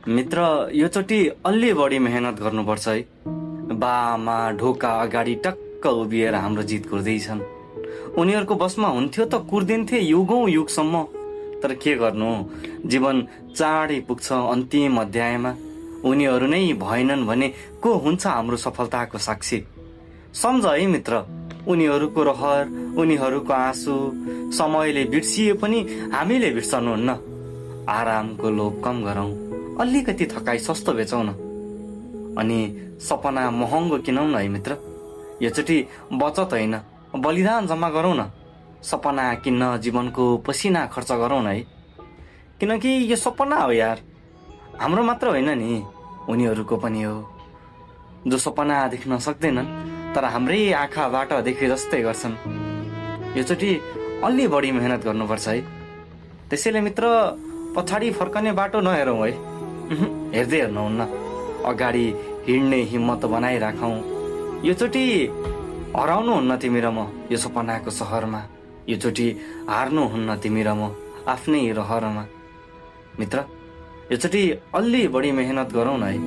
मित्र, योचोटि अलि बढी मेहनत गर्नुपर्छ है। बामा ढोका अगाडि टक्क उभिएर हाम्रो जित कुर्दैछन्। उनीहरूको बसमा हुन्थ्यो त कुर्दिन्थे युगौं युगसम्म। तर के गर्नु, जीवन चाँडै पुग्छ अन्तिम अध्यायमा। उनीहरू नै भएनन् भने को हुन्छ हाम्रो सफलताको साक्षी? सम्झ है मित्र, उनीहरूको रहर, उनीहरूको आँसु समयले बिर्सिए पनि हामीले बिर्सनुहुन्न। आरामको लोभ कम गरौँ, अलिकति थकाइ सस्तो बेचौँ न, अनि सपना महँगो किनौँ न है मित्र। योचोटि बचत होइन, बलिदान जम्मा गरौँ न। सपना किन्न जीवनको पसिना खर्च गरौँ न है। किनकि यो सपना हो यार, हाम्रो मात्र होइन नि, उनीहरूको पनि हो, जो सपना देख्न सक्दैनन् तर हाम्रै आँखाबाट देखे जस्तै गर्छन्। योचोटि अलि बढी मेहनत गर्नुपर्छ है। त्यसैले मित्र, पछाडि फर्कने बाटो नहेरौँ है। हेर्दै हेर्नुहुन्न, अगाडि हिँड्ने हिम्मत बनाइराखौँ। योचोटि हराउनुहुन्न तिमी र म यो सपनाको सहरमा। योचोटि हार्नुहुन्न तिमी र म आफ्नै रहरमा। मित्र, योचोटि अलि बढी मेहनत गरौँ न है।